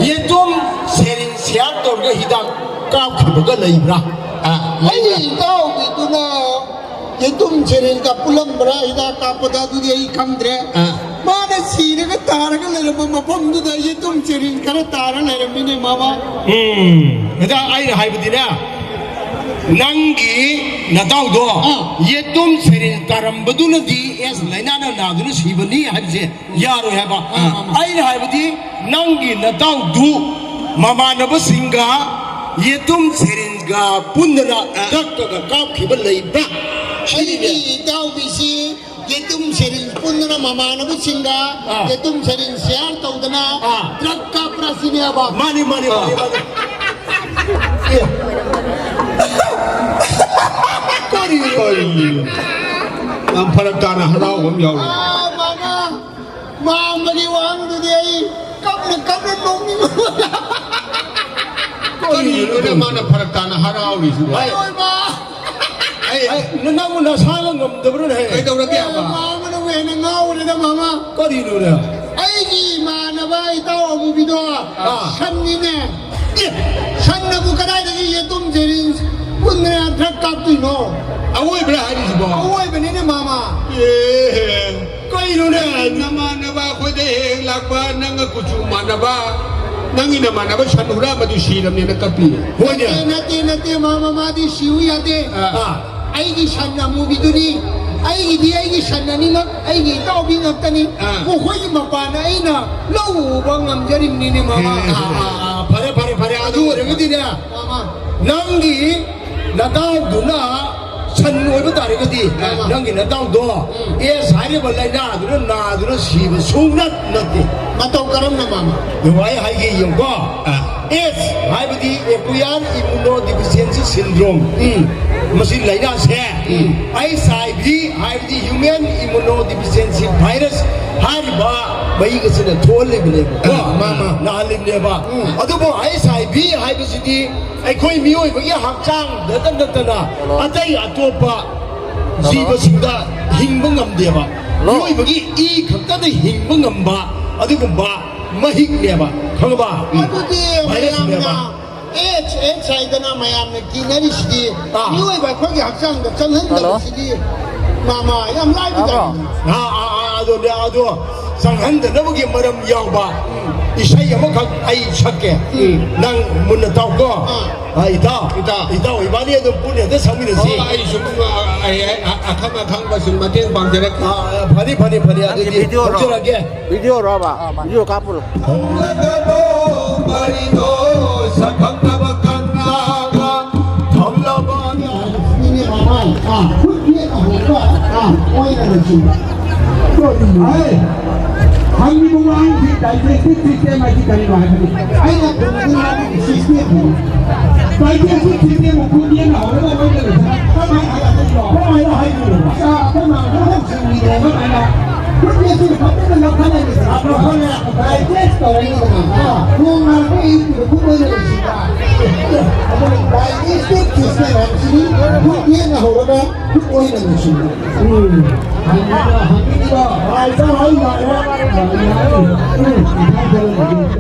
ꯌꯦꯇꯨꯝ ꯁꯦꯔꯤꯟ ꯁꯤꯌꯥꯔ ꯇꯧꯔꯒ ꯍꯤꯗꯥꯛ ꯀꯥꯞꯈꯤꯕꯒ ꯂꯩꯕ꯭ꯔꯥ? ꯑꯥ, ꯑꯩ ꯂꯩꯕ꯭ꯔꯥ? ꯏꯇꯥꯎꯒꯤꯗꯨꯅ ꯌꯦꯇꯨꯝ ꯁꯦꯔꯤꯟꯒ ꯄꯨꯜꯂꯝꯕ꯭ꯔꯥ ꯍꯤꯗꯥꯛ ꯀꯥꯞꯄꯗ, ꯑꯗꯨꯗꯤ ꯑꯩ ꯈꯪꯗ꯭ꯔꯦ꯫ ꯑꯥ꯫ ꯃꯥꯅ ꯁꯤꯔꯒ ꯇꯥꯔꯒ ꯂꯩꯔꯝꯕ ꯃꯐꯝꯗꯨꯗ ꯌꯦꯇꯨꯝ ꯁꯦꯔꯤꯟ ꯈꯔ ꯇꯥꯔ ꯂꯩꯔꯝꯃꯤꯅꯦ, ꯃꯃꯥ꯫ ꯎꯝ꯫ ꯑꯗ ꯑꯩꯅ ꯍꯥꯏꯕꯗꯤꯅꯦ, ꯅꯪꯒꯤ ꯅꯇꯥꯎꯗꯣ ꯑꯥ꯫ ꯌꯦꯇꯨꯝ ꯁꯦꯔꯤꯟ ꯇꯥꯔꯝꯕꯗꯨꯅꯗꯤ ꯑꯦꯁ ꯂꯥꯏꯅꯥꯅ ꯅꯥꯗꯨꯅ ꯁꯤꯕꯅꯤ ꯍꯥꯏꯕꯁꯦ ꯌꯥꯔꯣꯏ ꯍꯥꯏꯕ꯫ ꯑꯥ, ꯑꯥ, ꯑꯥ꯫ ꯑꯩꯅ ꯍꯥꯏꯕꯗꯤ ꯅꯪꯒꯤ ꯅꯇꯥꯎꯗꯨ ꯃꯃꯥꯟꯅꯕꯁꯤꯡꯒ ꯌꯦꯇꯨꯝ ꯁꯦꯔꯤꯟꯒ ꯄꯨꯟꯗꯅ ꯑꯥ꯫ ꯗ꯭ꯔꯛꯀꯒ ꯀꯥꯞꯈꯤꯕ ꯂꯩꯕ꯭ꯔꯥ? ꯑꯩꯒꯤ ꯁꯤꯅꯤꯅꯦ꯫ ꯏꯇꯥꯎꯕꯤꯁꯤ ꯌꯦꯇꯨꯝ ꯁꯦꯔꯤꯟ ꯄꯨꯟꯗꯅ ꯃꯃꯥꯟꯅꯕꯁꯤꯡꯒ ꯑꯥ꯫ ꯌꯦꯇꯨꯝ ꯁꯦꯔꯤꯟ ꯁꯤꯌꯥꯔ ꯇꯧꯗꯅ ꯑꯥ꯫ ꯗ꯭ꯔꯛ ꯀꯥꯞꯄ꯭ꯔꯥ ꯁꯤꯅꯦꯕ꯫ ꯃꯥꯅꯤ, ꯃꯥꯅꯤ, ꯃꯥꯅꯤ, ꯑꯥ꯫ ꯃꯥꯅꯤ꯫ ꯑꯦ꯫ ꯀꯔꯤꯅꯣ? ꯀꯔꯤꯅꯣ? ꯌꯥꯝ ꯐꯔꯛ ꯇꯥꯅ ꯍꯔꯥꯎꯕ ꯑꯃ ꯌꯥꯎꯔꯤ꯫ ꯑꯥ, ꯃꯃꯥ, ꯃꯥꯝꯃꯒꯤ ꯋꯥꯍꯪꯗꯨꯗꯤ ꯑꯩ ꯀꯞꯅ ꯀꯞꯅ ꯅꯣꯛꯅꯤꯡꯕ꯫ ꯀꯔꯤꯅꯣꯅꯦ ꯃꯥꯅ ꯐꯔꯛ ꯇꯥꯅ ꯍꯔꯥꯎꯔꯤꯁꯤꯕꯣ? ꯍꯣꯏ, ꯃꯥ꯫ ꯑꯩ ꯑꯩ, ꯅ-, ꯅꯪꯕꯨ ꯅꯁꯥꯒ ꯉꯝꯗꯕ꯭ꯔꯅꯦ? ꯀꯩꯗꯧꯔꯒꯦ, ꯑꯦ, ꯑꯕ? ꯃꯥꯝꯃꯅꯕꯨ ꯍꯦꯟꯅ ꯉꯥꯎꯔꯦꯗ, ꯃꯃꯥ꯫ ꯀꯔꯤꯅꯣꯅꯦ? ꯑꯩꯒꯤ ꯏꯃꯥꯟꯅꯕ ꯏꯇꯥꯎ ꯑꯃꯨꯕꯤꯗꯣ ꯑꯥ꯫ ꯁꯟꯅꯤꯅꯦ꯫ ꯑꯦ, ꯁꯟꯅꯕꯨ ꯀꯗꯥꯏꯗꯒꯤ ꯌꯦꯇꯨꯝ ꯁꯦꯔꯤꯟ ꯄꯨꯟꯗꯅ ꯗ꯭ꯔꯛ ꯀꯥꯞꯇꯣꯏꯅꯣ? ꯑꯋꯣꯏꯕ꯭ꯔꯥ ꯍꯥꯏꯔꯤꯁꯤꯕꯣ? ꯑꯋꯣꯏꯕꯅꯤꯅꯦ, ꯃꯃꯥ꯫ ꯑꯦ꯫ ꯀꯩꯅꯣꯅꯦ? ꯅꯃꯥꯟꯅꯕ ꯑꯩꯈꯣꯏꯗ ꯍꯦꯛ ꯍꯦꯛ ꯂꯥꯛꯄ, ꯅꯪꯒ ꯀꯨꯆꯨ ꯃꯥꯟꯅꯕ꯫ ꯅꯪꯒꯤ ꯅꯃꯥꯟꯅꯕ ꯁꯟ ꯍꯨꯔꯥꯟꯕꯗꯨ ꯁꯤꯔꯕꯅꯦꯅ ꯀꯞꯄꯤ꯫ ꯍꯣꯏꯅꯦ꯫ ꯅꯠꯇꯦ, ꯅꯠꯇꯦ, ꯅꯠꯇꯦ, ꯃꯥꯃ, ꯃꯥꯗꯤ ꯁꯤꯌꯨ ꯌꯥꯗꯦ꯫ ꯑꯥ꯫ ꯑꯩꯒꯤ ꯁꯟ ꯑꯃꯨꯕꯤꯗꯨꯅꯤ, ꯑꯩꯒꯤꯗꯤ ꯑꯩꯒꯤ ꯁꯟ ꯑꯅꯤꯃꯛ ꯑꯩꯒꯤ ꯏꯇꯥꯎꯕꯤ ꯉꯥꯛꯇꯅꯤ꯫ ꯑꯥ꯫ ꯃꯈꯣꯏꯒꯤ ꯃꯄꯥꯟꯅ ꯑꯩꯅ ꯂꯧ ꯎꯕ ꯉꯝꯖꯔꯤꯕꯅꯤꯅꯦ, ꯃꯥꯃ꯫ ꯍꯦ, ꯍꯦ, ꯍꯦ꯫ ꯑꯥ, ꯑꯥ, ꯑꯥ, ꯐꯔꯦ, ꯐꯔꯦ, ꯐꯔꯦ꯫ ꯑꯗꯨ ꯑꯗꯨ ꯑꯣꯏꯔꯒꯗꯤꯅꯦ, ꯃꯥꯃ꯫ ꯅꯪꯒꯤ ꯅꯇꯥꯎꯗꯨꯅ ꯁꯟ ꯑꯣꯏꯕ ꯇꯥꯔꯒꯗꯤ, ꯑꯥ꯫ ꯅꯪꯒꯤ ꯅꯇꯥꯎꯗꯣ ꯎꯝ꯫ ꯑꯦꯁ ꯍꯥꯏꯔꯤꯕ ꯂꯥꯏꯅꯥꯗꯨꯅ ꯅꯥꯗꯨꯅ ꯁꯤꯕ ꯁꯨꯡꯅꯠ ꯅꯠꯇꯦ꯫ ꯃꯇꯧ ꯀꯔꯝꯅ, ꯃꯥꯃ? ꯌꯦꯡꯉꯣ, ꯑꯩ ꯍꯥꯏꯒꯦ, ꯌꯦꯡꯉꯨꯀꯣ꯫ ꯑꯥ꯫ ꯑꯦꯁ ꯍꯥꯏꯕꯗꯤ Acquired Immunodeficiency Syndrome꯫ ꯎꯝ꯫ ꯃꯁꯤ ꯂꯥꯏꯅꯥꯁꯦ ꯎꯝ꯫ ꯑꯩꯆ ꯑꯥꯏ ꯚꯤ ꯍꯥꯏꯕꯗꯤ Human Immunodeficiency Virus ꯍꯥꯏꯔꯤꯕ ꯃꯍꯤꯛ ꯑꯁꯤꯅ ꯊꯣꯛꯍꯜꯂꯤꯕꯅꯦꯕꯀꯣ꯫ ꯑꯥ, ꯃꯥ, ꯃꯥ꯫ ꯅꯥꯍꯜꯂꯤꯕꯅꯦꯕ꯫ ꯎꯝ꯫ ꯑꯗꯨꯕꯨ ꯑꯩꯆ ꯑꯥꯏ ꯚꯤ ꯍꯥꯏꯕꯁꯤꯗꯤ ꯑꯩꯈꯣꯏ ꯃꯤꯑꯣꯏꯕꯒꯤ ꯍꯛꯆꯥꯡꯗꯇ ꯅꯠꯇꯅ ꯑꯇꯩ ꯑꯇꯣꯞꯄ ꯖꯤꯕꯁꯤꯡꯗ ꯍꯤꯡꯕ ꯉꯝꯗꯦꯕ꯫ ꯃꯤꯑꯣꯏꯕꯒꯤ ꯏ ꯈꯛꯇꯗ ꯍꯤꯡꯕ ꯉꯝꯕ ꯑꯗꯨꯒꯨꯝꯕ ꯃꯍꯤꯛꯅꯦꯕ, ꯈꯪꯉꯕ? ꯑꯗꯨꯗꯤ ꯚꯥꯏꯔꯁꯅꯦꯕ꯫ ꯃꯌꯥꯝꯅ ꯑꯦꯆ, ꯑꯦꯆ ꯍꯥꯏꯗꯅ ꯃꯌꯥꯝꯅ ꯀꯤꯅꯔꯤꯁꯤꯗꯤ ꯑꯥ꯫ ꯃꯤꯑꯣꯏꯕ ꯑꯩꯈꯣꯏꯒꯤ ꯍꯛꯆꯥꯡꯗ ꯆꯪꯍꯟꯗꯕꯁꯤꯗꯤ, ꯃꯥꯃ, ꯌꯥꯝ ꯂꯥꯏꯕ ꯇꯥꯕ꯭ꯔꯣ? ꯖꯥꯠꯅꯤ꯫ ꯑꯥ, ꯑꯥ, ꯑꯥ, ꯑꯗꯨꯅꯦ, ꯑꯗꯣ ꯆꯪꯍꯟꯗꯅꯕꯒꯤ ꯃꯔꯝ ꯌꯥꯎꯕ ꯏꯁꯩ ꯑꯃꯈꯛ ꯑꯩ ꯁꯛꯀꯦ꯫ ꯎꯝ꯫ ꯅꯪ ꯃꯨꯟꯅ ꯇꯥꯎꯀꯣ꯫ ꯑꯥ꯫ ꯑꯥ, ꯏꯇꯥꯎ, ꯏꯇꯥꯎ꯫ ꯏꯇꯥꯎ ꯏꯕꯥꯅꯤ ꯑꯗꯨꯝ ꯄꯨꯟꯅ ꯍꯦꯛꯇ ꯁꯛꯃꯤꯟꯅꯁꯤ꯫ ꯑꯣ, ꯑꯩ ꯁꯨꯝ, ꯑ, ꯑꯩ, ꯑꯩ, ꯑ, ꯑꯈꯪ ꯑꯈꯪꯕ ꯁꯨꯝ ꯃꯇꯦꯡ ꯄꯥꯡꯖꯔꯛꯀꯦ꯫ ꯑꯥ, ꯑꯥ, ꯐꯅꯤ, ꯐꯅꯤ, ꯐꯅꯤ꯫ ꯅꯪꯒꯤ ꯑꯗꯨꯗꯤ ꯚꯤꯗꯤꯑꯣꯔꯣ? ꯊꯝꯖꯔꯒꯦ꯫ ꯚꯤꯗꯤꯑꯣꯔꯣꯕ? ꯑꯥ, ꯃꯥꯅꯤ꯫ ꯚꯤꯗꯤꯑꯣ ꯀꯥꯞꯄꯨꯔꯣ꯫ ꯁꯤꯅꯦ ꯃꯃꯥꯏ, ꯑꯥ, ꯈꯨꯠ ꯌꯦꯠ ꯑꯍꯣꯡꯕ, ꯑꯥ, ꯑꯣꯏꯅ ꯂꯩꯁꯤꯟꯕ꯫ ꯍꯥꯏ, ꯍꯪꯉꯤꯕ ꯋꯥꯍꯪꯁꯤ digestive system ꯍꯥꯏꯁꯤ ꯀꯔꯤꯅꯣ ꯍꯥꯏꯕꯅꯤ꯫ ꯑꯩꯅ ꯈꯨꯝꯕꯗꯤ ꯃꯥꯒꯤ system ꯗꯨꯅꯤ꯫ Digestive system ꯈꯨꯠ ꯌꯦꯠꯅ ꯍꯧꯔꯒ ꯑꯣꯏꯅ ꯂꯩꯁꯤꯟꯕ꯫ ꯀꯃꯥꯏꯅ ꯍꯥꯏꯔꯛꯀꯗꯣꯏꯅꯣ? ꯀꯃꯥꯏꯅ ꯍꯥꯏꯗꯣꯏꯅꯣ? ꯑꯥ, ꯑꯩꯈꯣꯏ ꯃꯥꯅ ꯍꯧꯖꯤꯛ ꯁꯤꯡꯕꯤꯔꯦꯕ ꯀꯥꯏꯅ꯫ ꯈꯨꯠ ꯌꯦꯠꯁꯤꯅ ꯐꯖꯅ ꯂꯧꯈꯠꯂꯅꯤꯗꯅ꯫ ꯑꯥ, ꯂꯧꯈꯠꯂꯦ꯫ Digest ꯇꯧꯔꯅꯤꯗꯅ꯫ ꯑꯥ, ꯅꯣꯡꯉꯥꯟꯕ ꯑꯌꯨꯛꯇꯨꯗ ꯈꯨꯠ ꯑꯣꯏꯅ ꯂꯩꯁꯤꯟꯕ꯫ ꯑꯗꯨꯅ digestive system ꯍꯥꯏꯕꯁꯤꯗꯤ ꯈꯨꯠ ꯌꯦꯠꯅ ꯍꯧꯔꯒ ꯈꯨꯠ ꯑꯣꯏꯅ ꯂꯩꯁꯤꯟꯕ꯫ ꯎꯝ꯫ ꯍꯪꯉꯤꯕ, ꯍꯪꯉꯤꯕ꯫ ꯍꯥꯏꯕ ꯍꯥꯏ ꯃꯥꯜꯂꯦ꯫ ꯎꯝ꯫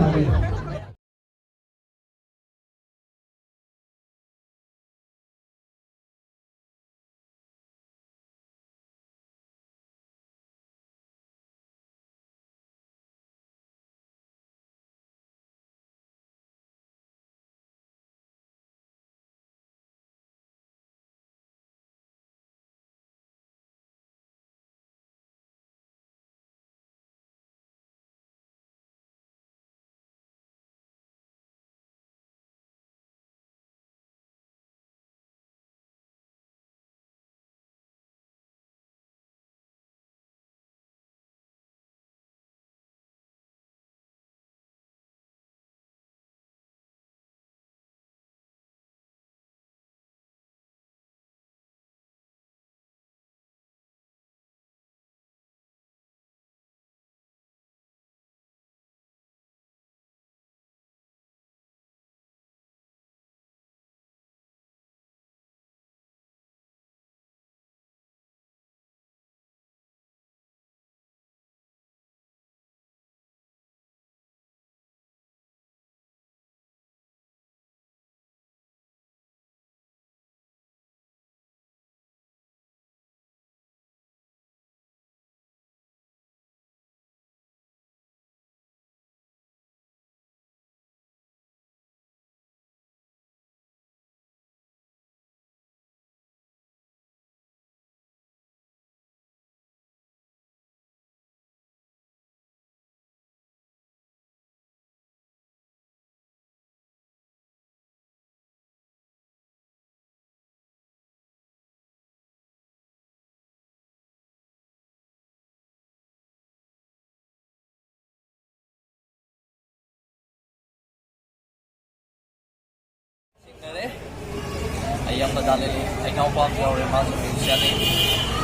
ꯃꯖꯥ ꯂꯩ꯫ ꯑꯩ ꯏꯅꯥꯎꯄꯥ ꯑꯃꯁꯨ ꯌꯥꯎꯔꯦ, ꯃꯥꯁꯨ musician ꯅꯤ꯫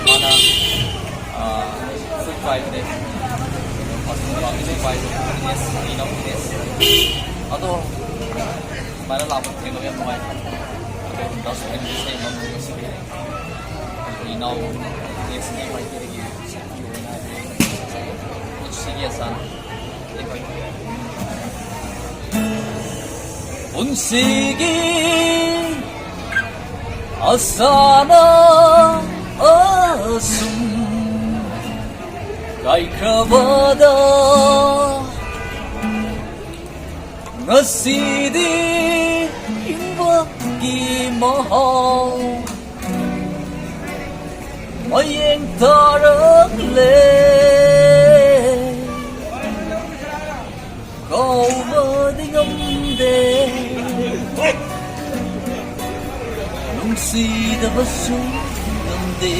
ꯃꯥꯅ, ꯑ, flute ꯄꯥꯏꯕꯅꯦ꯫ ꯃꯥꯁꯨ flute ꯄꯥꯏꯕꯅꯦ꯫ Ines, ꯑꯩ ꯏꯅꯥꯎ Ines꯫ ꯑꯗꯣ ꯁꯨꯃꯥꯏꯅ ꯂꯥꯛꯄ ꯊꯦꯡꯅꯕ ꯌꯥꯝ ꯅꯨꯡꯉꯥꯏ꯫ ꯑꯗꯣ ꯗꯥꯁ ꯀꯦꯟꯒꯤ ꯏꯁꯩ ꯑꯃ ꯉꯁꯤꯗꯤ ꯑꯩꯈꯣꯏ ꯏꯅꯥꯎ Ines ꯅꯤ ꯃꯥꯏꯀꯩꯗꯒꯤ ꯄꯨꯟꯁꯤꯒꯤ ꯑꯁꯥꯅ꯫ ꯄꯨꯟꯁꯤꯒꯤ ꯑꯁꯥꯅ ꯑꯁꯨꯝ ꯀꯥꯏꯈ꯭ꯔꯕꯗ, ꯉꯁꯤꯗꯤ ꯍꯤꯡꯕꯒꯤ ꯃꯍꯥꯎ ꯃꯌꯦꯡ ꯇꯥꯔꯛꯂꯦ꯫ ꯀꯥꯎꯕꯗꯤ ꯉꯝꯗꯦ, ꯅꯨꯡꯁꯤꯗꯕꯁꯨ ꯉꯝꯗꯦ꯫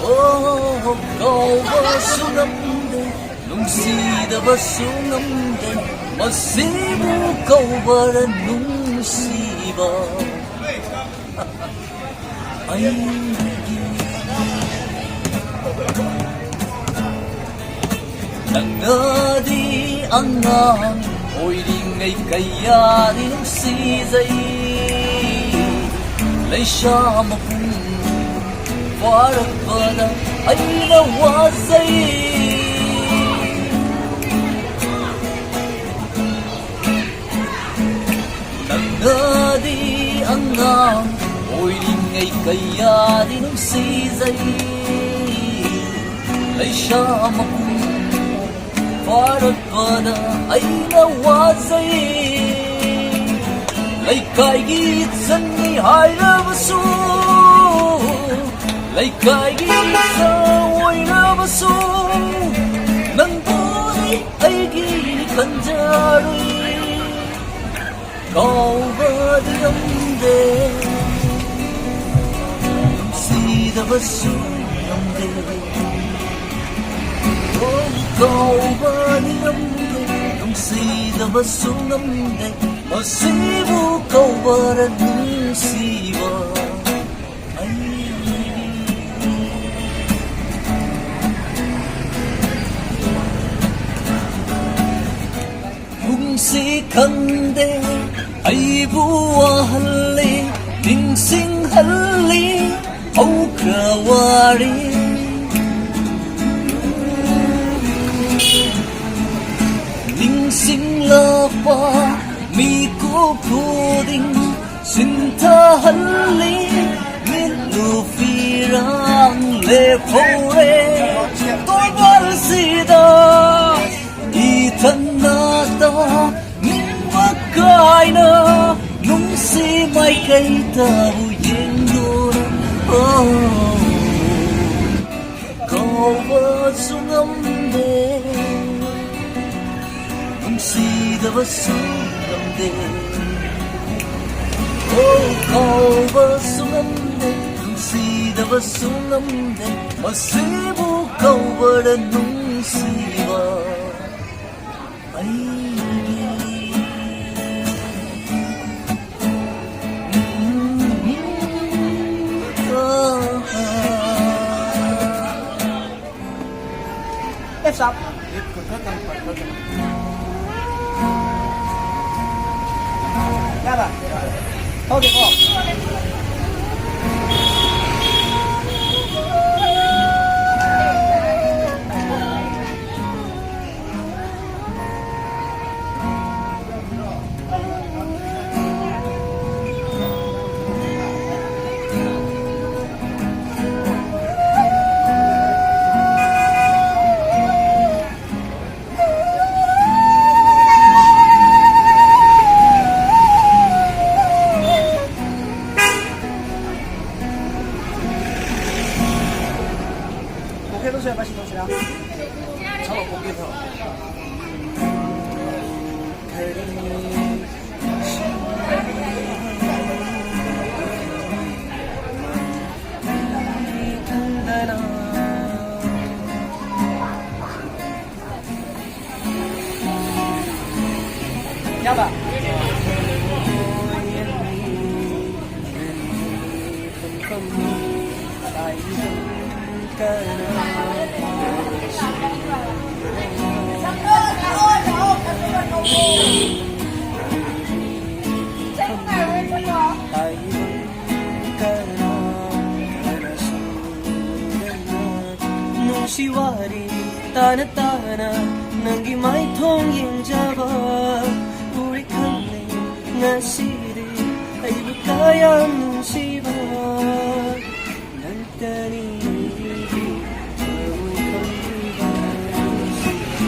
ꯑꯣ, ꯀꯥꯎꯕꯁꯨ ꯉꯝꯗꯦ, ꯅꯨꯡꯁꯤꯗꯕꯁꯨ ꯉꯝꯗꯦ, ꯃꯁꯤꯕꯨ ꯀꯧꯕꯔ ꯅꯨꯡꯁꯤꯕ? ꯑꯩꯒꯤ ꯅꯪꯅꯗꯤ ꯑꯉꯥꯡ ꯑꯣꯏꯔꯤꯉꯩ ꯀꯌꯥꯗꯤ ꯅꯨꯡꯁꯤꯖꯩ꯫ ꯂꯩꯁꯥ ꯃꯄꯨꯡ ꯐꯥꯔꯛꯄꯗ ꯑꯩꯅ ꯋꯥꯖꯩ꯫ ꯅꯪꯅꯗꯤ ꯑꯉꯥꯡ ꯑꯣꯏꯔꯤꯉꯩ ꯀꯌꯥꯗꯤ ꯅꯨꯡꯁꯤꯖꯩ꯫ ꯂꯩꯁꯥ ꯃꯄꯨꯡ ꯐꯥꯔꯛꯄꯗ ꯑꯩꯅ ꯋꯥꯖꯩ꯫ ꯂꯩꯀꯥꯏꯒꯤ ꯏꯆꯟꯅꯤ ꯍꯥꯏꯔꯕꯁꯨ, ꯂꯩꯀꯥꯏꯒꯤ ꯏꯆꯥ ꯑꯣꯏꯔꯕꯁꯨ, ꯅꯪꯕꯨꯗꯤ ꯑꯩꯒꯤ ꯈꯟꯖꯔꯨꯏ꯫ ꯀꯥꯎꯕꯗꯤ ꯉꯝꯗꯦ, ꯅꯨꯡꯁꯤꯗꯕꯁꯨ ꯉꯝꯗꯦ꯫ ꯑꯣ, ꯀꯥꯎꯕꯗꯤ ꯉꯝꯗꯦ, ꯅꯨꯡꯁꯤꯗꯕꯁꯨ ꯉꯝꯗꯦ꯫ ꯃꯁꯤꯕꯨ ꯀꯧꯕꯔ ꯅꯨꯡꯁꯤꯕ? ꯑꯩ ꯅꯨꯡꯁꯤ ꯈꯪꯗꯦ, ꯑꯩꯕꯨ ꯋꯥꯍꯜꯂꯤ, ꯅꯤꯡꯁꯤꯡꯍꯜꯂꯤ, ꯍꯧꯈ꯭ꯔ ꯋꯥꯔꯤ꯫ ꯅꯤꯡꯁꯤꯡꯂꯛꯄ ꯃꯤꯀꯨꯞ ꯈꯨꯗꯤꯡ ꯁꯤꯟꯊꯍꯜꯂꯤ, ꯃꯤꯠꯂꯨ ꯐꯤꯔꯥꯡ ꯂꯦꯞꯍꯧꯔꯦ ꯇꯣꯏꯕꯜꯁꯤꯗ꯫ ꯏꯊꯟꯅꯇ ꯅꯤꯡꯕ ꯀꯥꯏꯅ ꯅꯨꯡꯁꯤ ꯃꯥꯏꯀꯩꯗꯕꯨ ꯌꯦꯡꯗꯨꯅ, oh, ꯀꯧꯕꯁꯨ ꯉꯝꯗꯦ, ꯅꯨꯡꯁꯤꯗꯕꯁꯨ ꯉꯝꯗꯦ꯫ Oh, ꯀꯧꯕꯁꯨ ꯉꯝꯗꯦ, ꯅꯨꯡꯁꯤꯗꯕꯁꯨ ꯉꯝꯗꯦ, ꯃꯁꯤꯕꯨ ꯀꯧꯕꯔ ꯅꯨꯡꯁꯤꯕ? ꯑꯩꯒꯤ ꯅꯨꯡꯁꯤ ꯋꯥꯔꯤ ꯇꯥꯅ ꯇꯥꯅ ꯅꯪꯒꯤ ꯃꯥꯏꯊꯣꯡ ꯌꯦꯡꯖꯕ ꯎꯔꯦ ꯈꯪꯂꯦ ꯉꯁꯤꯗꯤ ꯑꯩꯕꯨ ꯀꯌꯥꯝ ꯅꯨꯡꯁꯤꯕ ꯅꯪꯇꯅꯤ ꯑꯩꯒꯤ ꯊꯃꯣꯏ ꯈꯪꯕꯤꯕ ꯅꯨꯡꯁꯤꯕ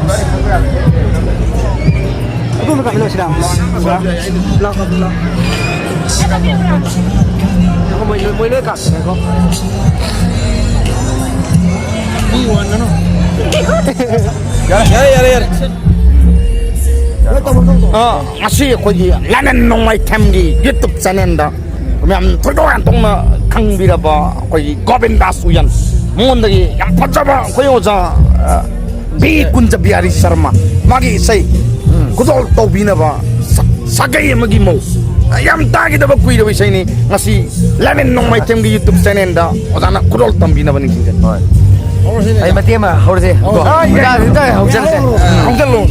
ꯉꯁꯥꯏ ꯃꯥꯏꯀꯥꯗ ꯑꯗꯨꯝꯕ ꯀꯥꯞꯄꯤꯔꯣ ꯁꯤꯗ꯫ ꯂꯥꯎ, ꯂꯥꯎ꯫ ꯃꯣꯏ, ꯃꯣꯏ ꯂꯣꯏ ꯀꯥꯞꯄꯤꯔꯦꯀꯣ꯫ ꯌꯥꯔꯦ, ꯌꯥꯔꯦ, ꯌꯥꯔꯦ, ꯌꯥꯔꯦ꯫ ꯑꯥ, ꯉꯁꯤ ꯑꯩꯈꯣꯏꯒꯤ ꯂꯥꯏꯃꯦꯟ ꯅꯣꯡꯃꯥꯏꯊꯦꯝꯒꯤ YouTube channelꯗ ꯃꯌꯥꯝ ꯊꯣꯏꯗꯣꯛ ꯍꯦꯟꯗꯣꯛꯅ ꯈꯪꯕꯤꯔꯕ ꯑꯩꯈꯣꯏꯒꯤ ꯒꯣꯕꯤꯟꯗꯥꯁ ꯎꯌꯥꯟ, ꯃꯉꯣꯟꯗꯒꯤ ꯌꯥꯝ ꯐꯖꯕ ꯑꯩꯈꯣꯏ ꯑꯣꯖꯥ, ꯑ, ꯕꯤ ꯀꯨꯟꯖ ꯕꯤꯍꯥꯔꯤ ꯁꯔꯃ, ꯃꯥꯒꯤ ꯏꯁꯩ ꯈꯨꯗꯣꯜ ꯇꯧꯕꯤꯅꯕ ꯁ-, ꯁꯥꯒꯩ ꯑꯃꯒꯤ ꯃꯧ, ꯌꯥꯝ ꯇꯥꯈꯤꯗꯕ ꯀꯨꯏꯔꯕ ꯏꯁꯩꯅꯤ꯫ ꯉꯁꯤ ꯂꯥꯏꯃꯦꯟ ꯅꯣꯡꯃꯥꯏꯊꯦꯝꯒꯤ YouTube channelꯗ ꯑꯣꯖꯥꯅ ꯈꯨꯗꯣꯜ ꯇꯝꯕꯤꯅꯕ ꯅꯤꯡꯁꯤꯡꯖꯩ꯫ ꯍꯣꯏ꯫ ꯑꯩ ꯃꯇꯦꯛ ꯑꯃ ꯍꯧꯔꯁꯦ꯫ ꯍꯧꯔꯁꯦ꯫ ꯍꯧꯖꯔꯁꯦ꯫ ꯍꯧꯖꯜꯂꯣ꯫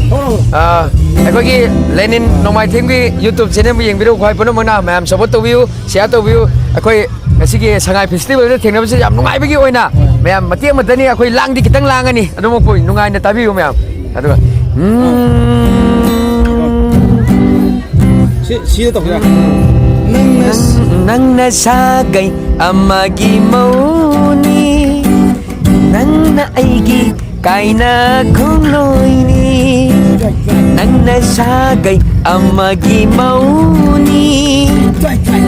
ꯑ, ꯑꯩꯈꯣꯏꯒꯤ ꯂꯥꯏꯃꯦꯟ ꯅꯣꯡꯃꯥꯏꯊꯦꯝꯒꯤ YouTube channelꯕꯨ ꯌꯦꯡꯕꯤꯔꯕ ꯈ꯭ꯋꯥꯏ ꯄꯨꯝꯅꯃꯛꯅ ꯃꯌꯥꯝ support ꯇꯧꯕꯤꯌꯨ, share ꯇꯧꯕꯤꯌꯨ꯫ ꯑꯩꯈꯣꯏ ꯉꯁꯤꯒꯤ ꯁꯉꯥꯏ festivalꯗ ꯊꯦꯡꯅꯕꯁꯦ ꯌꯥꯝ ꯅꯨꯡꯉꯥꯏꯕꯒꯤ ꯑꯣꯏꯅ ꯃꯌꯥꯝ ꯃꯇꯦꯛ ꯑꯃꯠꯇꯅꯤ, ꯑꯩꯈꯣꯏ ꯂꯥꯡꯗꯤ ꯈꯤꯇꯪ ꯂꯥꯡꯉꯅꯤ, ꯑꯗꯨꯃꯛꯄꯨ ꯅꯨꯡꯉꯥꯏꯅ ꯇꯥꯕꯤꯌꯨ ꯃꯌꯥꯝ꯫ ꯑꯗꯨꯒ, ꯎꯝ, ꯁꯤ, ꯁꯤꯗ ꯇꯧꯁꯤꯔꯥ? ꯅꯪꯅ ꯅꯪꯅ ꯁꯥꯒꯩ ꯑꯃꯒꯤ ꯃꯧꯅꯤ, ꯅꯪꯅ ꯑꯩꯒꯤ ꯀꯥꯏꯅ ꯈꯣꯡꯂꯣꯏꯅꯤ꯫ ꯅꯪꯅ ꯁꯥꯒꯩ ꯑꯃꯒꯤ ꯃꯧꯅꯤ,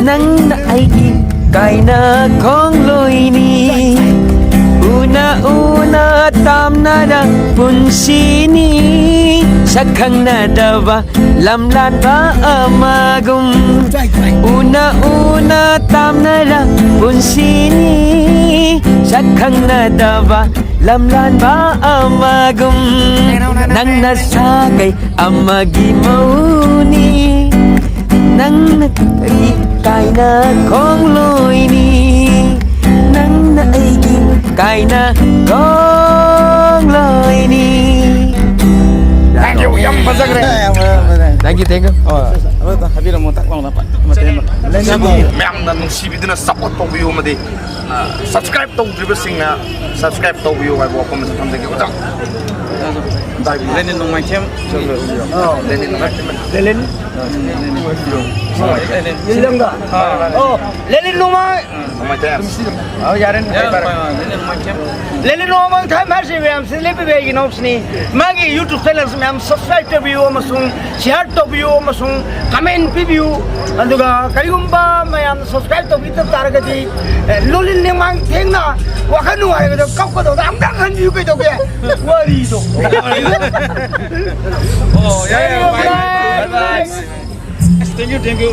ꯅꯪꯅ ꯑꯩꯒꯤ ꯀꯥꯏꯅ ꯈꯣꯡꯂꯣꯏꯅꯤ꯫ ꯎꯅ ꯎꯅ ꯇꯥꯝꯅꯔ ꯄꯨꯟꯁꯤꯅꯤ, ꯁꯛ ꯈꯪꯅꯗꯕ ꯂꯝꯂꯥꯟꯕ ꯑꯃꯒꯨꯝ꯫ ꯎꯅ ꯎꯅ ꯇꯥꯝꯅꯔ ꯄꯨꯟꯁꯤꯅꯤ, ꯁꯛ ꯈꯪꯅꯗꯕ ꯂꯝꯂꯥꯟꯕ ꯑꯃꯒꯨꯝ꯫ ꯅꯪꯅ ꯁꯥꯒꯩ ꯑꯃꯒꯤ ꯃꯧꯅꯤ, ꯅꯪꯅ ꯑꯩꯒꯤ ꯀꯥꯏꯅ ꯈꯣꯡꯂꯣꯏꯅꯤ, ꯅꯪꯅ ꯑꯩꯒꯤ ꯀꯥꯏꯅ ꯈꯣꯡꯂꯣꯏꯅꯤ꯫ Thank you, ꯌꯥꯝ ꯐꯖꯈ꯭ꯔꯦ꯫ Thank you, thank you. ꯑꯣ, ꯑꯗꯨꯗ ꯍꯥꯏꯕꯤꯔꯝꯃꯣ, ꯇꯥꯛ ꯂꯥꯎꯅ ꯄ-, ꯃꯇꯦꯛ ꯑꯃ꯫ ꯃꯌꯥꯝꯅ ꯅꯨꯡꯁꯤꯕꯤꯗꯨꯅ support ꯇꯧꯕꯤꯌꯨ ꯑꯃꯗꯤ, ꯑ, subscribe ꯇꯧꯗ꯭ꯔꯤꯕꯁꯤꯡꯅ subscribe ꯇꯧꯕꯤꯌꯨ ꯍꯥꯏꯕ ꯋꯥꯐꯝ ꯑꯁꯤ ꯊꯝꯖꯒꯦ, ꯑꯣꯖꯥ꯫ ꯂꯦꯅꯤꯟ ꯅꯣꯡꯃꯥꯏꯊꯦꯝ꯫ ꯂꯦꯅꯤꯟ ꯅꯣꯡꯃꯥꯏꯊꯦꯝ꯫ ꯂꯦꯅꯤꯟ? ꯂꯦꯅꯤꯟ꯫ ꯂꯦꯅꯤꯟ꯫ ꯂꯦꯅꯤꯟ ꯅꯣꯡꯃꯥꯏ꯫ ꯑꯣ, ꯂꯦꯅꯤꯟ ꯅꯣꯡꯃꯥꯏ꯫ ꯅꯣꯡꯃꯥꯏꯊꯦꯝ꯫ ꯑꯣ, ꯌꯥꯔꯦ, ꯌꯥꯔꯦ, ꯌꯥꯔꯦ꯫ ꯂꯦꯅꯤꯟ ꯅꯣꯡꯃꯥꯏꯊꯦꯝ꯫ ꯂꯦꯅꯤꯟ ꯅꯣꯡꯃꯥꯏꯊꯦꯝ ꯍꯥꯏꯔꯤꯁꯤ ꯃꯌꯥꯝꯁꯤ ꯂꯦꯞꯄꯤꯕ ꯑꯩꯒꯤ ꯏꯅꯥꯎꯁꯤꯅꯤ꯫ ꯃꯥꯒꯤ YouTube channel ꯁꯤ ꯃꯌꯥꯝ subscribe ꯇꯧꯕꯤꯌꯨ ꯑꯃꯁꯨꯡ share ꯇꯧꯕꯤꯌꯨ ꯑꯃꯁꯨꯡ comment ꯄꯤꯕꯤꯌꯨ꯫ ꯑꯗꯨꯒ ꯀꯔꯤꯒꯨꯝꯕ ꯃꯌꯥꯝꯅ subscribe ꯇꯧꯕꯤꯗꯕ ꯇꯥꯔꯒꯗꯤ, ꯑꯦ, ꯂꯣꯂꯤꯟ ꯅꯦꯡꯃꯥꯡꯊꯦꯝꯅ ꯋꯥꯈꯜ ꯅꯨꯡꯉꯥꯏꯔꯒ ꯀꯞꯀꯗꯧꯗ ꯑꯝꯇꯪ ꯈꯟꯕꯤꯌꯨ ꯀꯩꯗꯧꯒꯦ? ꯋꯥꯔꯤꯗꯣ꯫ ꯑꯣ, ꯌꯥꯏ, ꯌꯥꯏ, ꯌꯥꯏ, ꯌꯥꯏ꯫ Thank you, thank you.